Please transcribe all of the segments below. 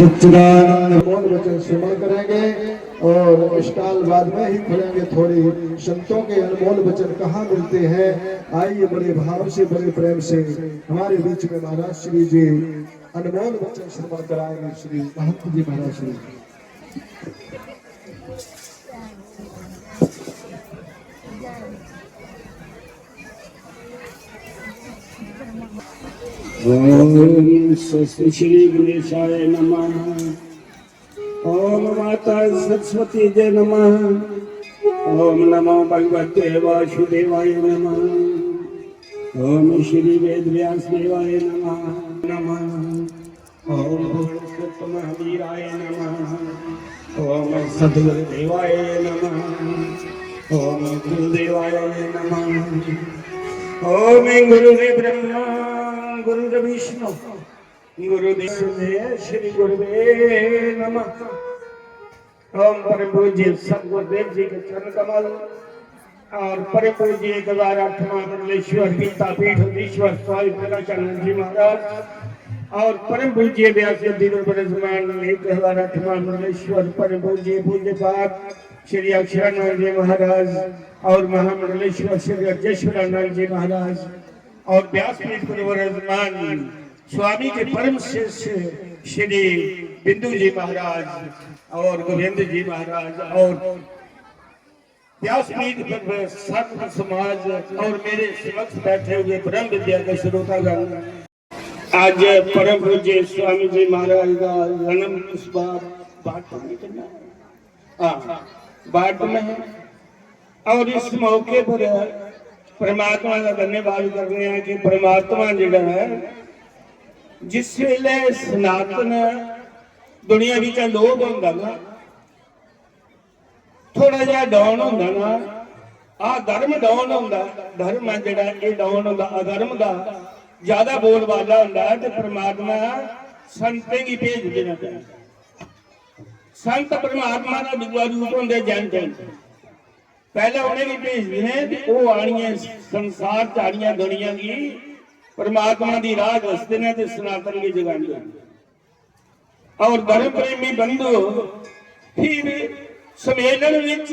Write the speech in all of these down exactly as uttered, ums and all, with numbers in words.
सच्चिदानंद अनमोल वचन श्रवण करेंगे और स्टॉल बाद में ही खुलेंगे। थोड़ी संतों के अनमोल वचन कहाँ मिलते हैं, आइए बड़े भाव से, बड़े प्रेम से हमारे बीच में महाराज श्री जी अनमोल वचन श्रवण कराएंगे श्री महंत जी महाराज श्री। ओम स्वस्ति श्री गणेशाय नमः। ओम माता सरस्वती जय नमः। ओम नमो भगवते वासुदेवाय नमः। ओम श्री वेद व्यास देवाय नमः नमः। ओम पुरुषोत्तम महावीराय नमः। ओम सदगुरु देवाय नमः। ओम गुरुदेवाय नमः। ओम गुरुदेव ब्रह्मा गुरुदेव विष्णु गुरुदेव श्री गुरुवे नमः। ओम परम पूज्य सदगुरुदेव जी के चरण कमल और परम पूज्य एक हजार आठवां मंडलेश्वर गीतापीठ अधीश्वर स्वामी प्रकाशानंद जी महाराज और परम पूज्य व्यास जी विराजमान एक हजार आठवां मंडलेश्वर परम पूज्य पूज्यपाद श्री अक्षरानंद जी महाराज और महामंडलेश्वर श्री अक्षरानंद जी महाराज और व्यासपीठ पर विराजमान स्वामी के परम शिष्य श्री बिंदु जी महाराज और गोविंद जी महाराज और व्यासपीठ पर संत समाज और मेरे समक्ष बैठे हुए ब्रह्म विद्या के श्रोतागण, आज परम पूज्य स्वामी जी महाराज का जन्म इस बार बात नहीं करना। हाँ, बात में है। और इस मौके पर परमात्मा का धन्यवाद करने हैं कि परमात्मा ਜਿਹੜਾ ਹੈ, जिस वेले सनातन दुनिया ਵਿੱਚ लोभ ਹੁੰਦਾ ना, थोड़ा ਜਿਹਾ डाउन ਹੁੰਦਾ ना, आ धर्म डाउन ਹੁੰਦਾ, धर्म है ਜਿਹੜਾ ਇਹ डाउन ਹੁੰਦਾ अधर्म का, ज्यादा बोलबाला ਹੁੰਦਾ ਤੇ परमात्मा संतें की भेज देना चाहिए। संत परमात्मा का दूआ रूप होंदे जन जन। पहले उन्हें भी भेजदे ने ते ओह आनियै संसार च आनियै दुनिया गी परमात्मा दी राह दसदे ने ते सनातन गी जगांदे ने। और धर्म प्रेमी बंधु फिर सम्मेलन विच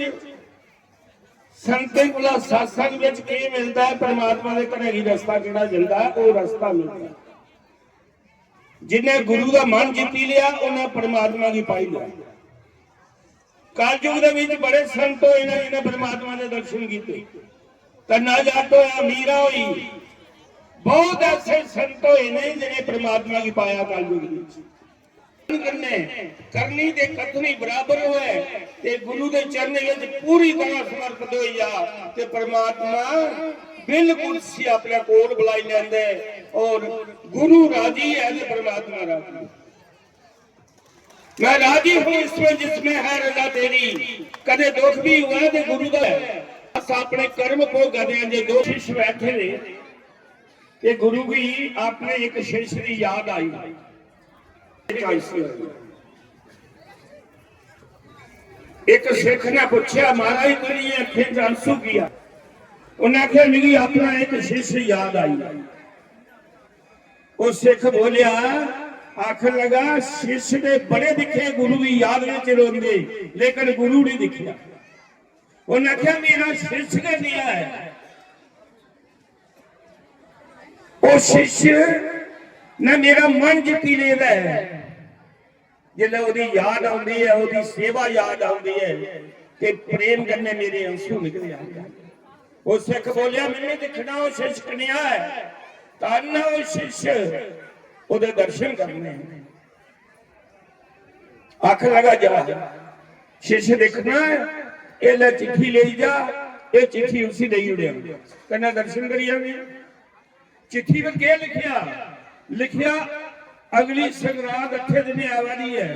संतें कोला सत्संग विच की मिलदा है, परमात्मा दे घरै गी रस्ता केड़ा जंदा है, ओह रस्ता मिलदा है। जिन्हें गुरु का मन जीती लिया, उन्हें परमात्मा की पाई लिया। कलयुग दे विच बड़े संत होए ने जिन्हें परमात्मा दे दर्शन कीते। कन्ना जट होया, मीरा होई, बहुत ऐसे संत होए ने जिन्हें परमात्मा की पाया कलयुग दे विच। करने करनी ते कथनी बराबर होए ते गुरु दे चरण विच पूरी तरह समर्पित होई जा ते परमात्मा बिल्कुल सी अपने कोल बुलाई लैंदे और गुरु राजी है ते परमात्मा राजी। मैं राजी हूँ इसमें जिसमें है रजा तेरी। कदे दुख भी हुआ ते गुरु दा है। बस अपने कर्म भोगा दे जे दो शिष्य बैठे ने ते गुरु की अपने एक शिष्य की याद आई। एक सिख ने पूछा, महाराज तेरी अखें च आंसू किया? उन्हें आख्या, मिगी अपना एक शिष्य याद आई। ਉਹ ਸਿੱਖ ਬੋਲਿਆ, ਆਖਣ ਲੱਗਾ, शिष्य ने बड़े दिखे गुरु की याद विच रोंदे, लेकिन गुरु नहीं दिखिया। उन्हें आख्या, मेरा शिष्य गै नेहा है, ਉਹ शिष्य ने मेरा मन जीती लेदा है। जिसलै ਉਹਦੀ याद आती है, ਉਹਦੀ सेवा याद आती है, ते प्रेम कन्नै मेरे आंसू निकल आते हैं। ਉਹ ਸਿੱਖ ਬੋਲਿਆ, मैंने दिखना ਉਹ शिष्य कनेहा है, धन है ਉਹ शिष्य, ਉਹਦੇ दर्शन करने हैं। आखन लगा, जा शिष्य दिखना है, ये ले चिट्ठी ले जा, ये चिट्ठी उसी दे उड़े, कन्नै दर्शन करी आवे। चिट्ठी पर क्या लिखिया? लिखिया, अगली संगरांद अठे दिन आवा दी है,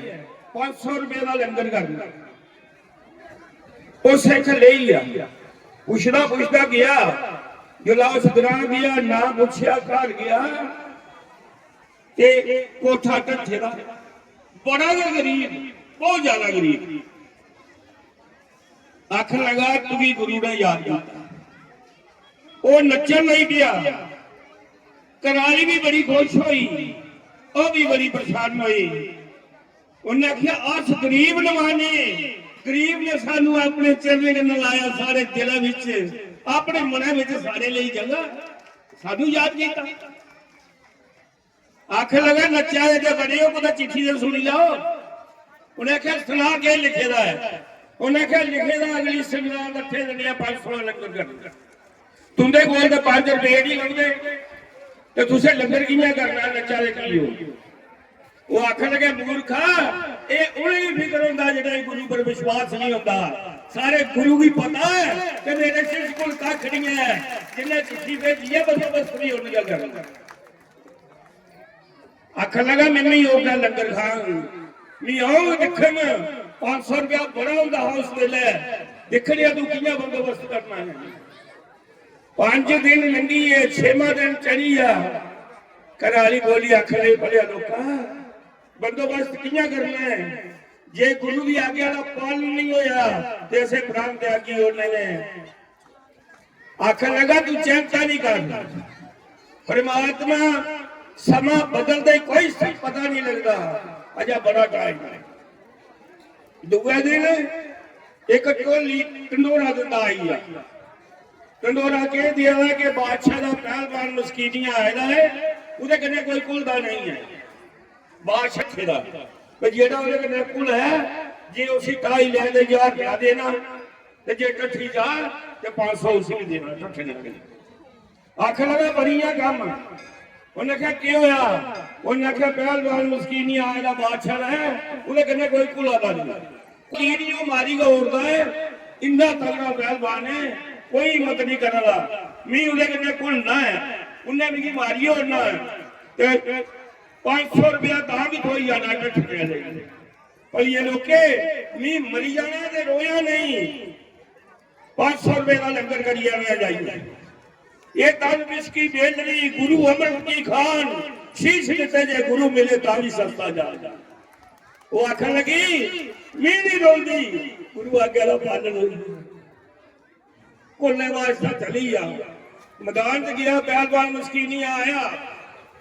पांच सौ रुपए का लंगर करना। ਉਹ ਸਿੱਖ ले लिया। पुछदा पुछदा गया, जिसलै उस ग्रां गया, ना पूछया, घर गया, ते कोठा ढट्ठे दा, बड़ा गै गरीब, बहुत ज्यादा गरीब। आखन लगा, तुगी गुरु ने याद किया। ਉਹ ਨੱਚਣ ਲਈ ਪਿਆ। ਘਰਾਲੀ ਵੀ ਬੜੀ ਖੁਸ਼ ਹੋਈ, ਉਹ ਵੀ ਬੜੀ ਪ੍ਰਸੰਨ ਹੋਈ। उन्हें आखिया, "अस गरीब नमाने, गरीब ने सानू अपने चरणें कन्नै लाया, साढ़े दिला विच, अपने मनै विच साढ़े लेई जगह, सानू याद कीता।" आखन लगा, "नच्चा दे ते बड़े हो, कुतै चिट्ठी ते सुनी लैओ।" उन्हें आखेआ, "सना केह् लिखे दा ऐ?" उन्हें आखेआ, "लिखे दा अगली संगरांद अट्ठे दिनें पंज सौ लंगर करना।" तुंदे कोल ते पंज रपेऽ निं लभदे, ते तुसें लंगर कि'यां करना, नच्चा दे की ओ? ओह् आखन लगे, "मूर्खा, एह् उ'नेंगी फिकर होंदा जि'नेंगी गुरु पर विश्वास निं होंदा। सारे गुरु गी पता ऐ कि मेरे शिष्य कोल कक्ख निं ऐ, जिन्ने चिट्ठी भेजी ऐ, बंदोबस्त बी उ'न्नै गै करना।" आखन लगा, "मिम्मी ओह् गै लंगर खाङ, मी औङ दिक्खङ, पंज सौ रपेआ बड़ा होंदा हा उस बेल्लै, दिक्खने आं तूं कि'यां बंदोबस्त करना ऐ।" पंज दिन लंघी गे, छेमां दिन चढ़ी गेआ। घरै आह्ली बोली, आखन लगी, "भलेआ लोका, बंदोबस्त कि'यां करना ऐ? जे गुरु दी आज्ञा दा पालन निं होया, ते असें प्राण त्यागी ओड़ने न।" आखन लगा, "तू चिंता निं कर, परमात्मा, समां बदलदे कोई स-, पता निं लगदा, अजें बड़ा टाइम ऐ।" दूए दिन इक ढोली ढंडोरा दिंदा आई गेआ। ढंडोरा केह् देआ दा कि बादशाह दा पैहलवान मस्कीनिया आए दा ऐ, ओह्दे कन्नै कोई घुलदा नेईं ऐ। बादशाह आखे दा कि जेह्ड़ा ओह्दे कन्नै घुलै, जे उसी ढाई लै ते ज्हार रपेआ देना, ते जे ढट्ठी जा ते पंज सौ उसी बी देना, ढट्ठने आह्ले गी। आखन लगा, "बनिया कम्म।" उन्नै आखेआ, "केह् होया?" उन्नै आखेआ, "पैहलवान मस्कीनिया आए दा बादशाह ऐ, ओह्दे कन्नै कोई घुला दा निं। की निं ओह् मारी गै ओड़दा ऐ, इन्ना तगड़ा पैहलवान ऐ, कोई हिम्मत निं करा दा। मी ओह्दे कन्नै घुलना ऐ, उन्नै मिगी मारी ओड़ना ऐ, ते पंज सौ रपेआ तां बी थ्होई जाना ढट्ठने आह्ले गी।" भलिये लोके, मी मरी जाना ते रोया नेईं, पंज सौ रपेऽ दा लंगर करी आवेआ जाइयै। एह् तन बिस्की बेलरी गुरु अमृत की खान, शीश दित्ते जे गुरु मिले तां बी सस्ता जान। ओह् आखन लगी, "मी निं रोंदी, गुरु आज्ञा दा पालन होई।" घुलने वास्ते चली गेआ। मैदान च गेआ, पैहलवान मस्कीनिया आया,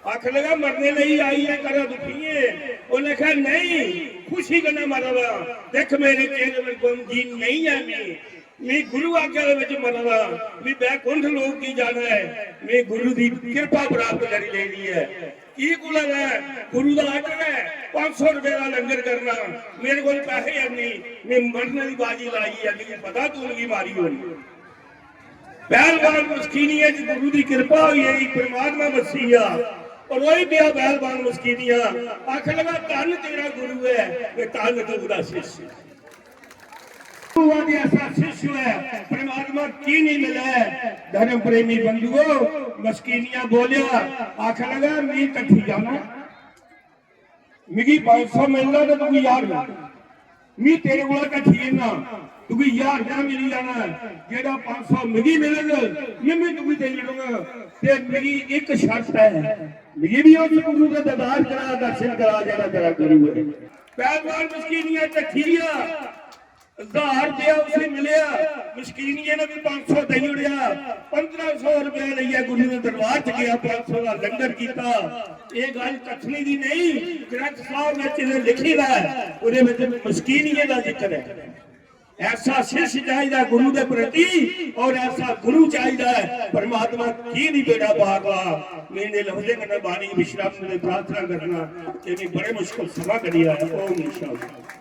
आखन लगा, "मरने लेई आई है, करा दुखी है।" उन्हें कहा, "नहीं, खुशी कन्नै मरा दा। देख, मेरे चेहरे में गमगीन नहीं है, मैं, मैं गुरु आज्ञा दे विच मरा दा। मैं बैकुंठ लोक की जाना है, मैं गुरु दी कृपा प्राप्त करी लेनी है।" की कोला है? गुरु दा आर्डर है, पंज सौ रुपए दा लंगर करना। मेरे कोल पैसे है नहीं, मैं मरने दी बाजी लाई है, मिगी पता तू मिगी मारी होनी। पहलवान मस्कीनिया च गुरु दी कृपा हुई है, परमात्मा बस्सी गया। और वही पिया पहलवान मस्कीनिया आखन लगा, "धन तेरा गुरु है, मैं धन तू ओहदा शिष्य।" गुरु दा ऐसा शिष्य है, परमात्मा की नहीं मिला है। धर्म प्रेमी बंधुओ, मस्कीनिया बोलिया, आखन लगा, "मैं कट्ठी जाना।" मिगी पंज सौ मिलदा ते तुगी ज्हार मिलदा। मी तेरे कोला घट्टी इन्ना, तुगी ज्हार रपेआ मिली जाना ऐ। जेह्ड़ा पंज सौ मिगी मिलग, में बी तुगी देई ओड़गा। ते मिगी इक शर्त ऐ, मिगी बी उस गुरु दे दरबार करा, दर्शन करा, जेह्ड़ा तेरा गुरु ऐ। पैहलवान मस्कीनिया ढट्ठी गेआ, ज्हार रपेआ उसी मिलेआ, मस्कीनिये ने भी पंज सौ देई ओड़ेआ। पंदरां सौ रपेआ लेइयै गुरु दे दरबार च गेआ, पंज सौ दा लंगर कीता। एह् गल्ल कथनी दी नहीं, ग्रंथ साहब ने जिन्हें लिखी दा है, ओह्दे विच मस्कीनिये दा जिक्र है। ऐसा शिष्य चाहिदा गुरु दे प्रति और ऐसा गुरु चाहिदा है। परमात्मा की नहीं बेड़ा पार ला। मैं इन्ने लफ्जें कन्नै बाणी गी विश्राम देने प्रार्थना करना कि मैं बड़े मुश्किल समा करी आया। ओम शांति।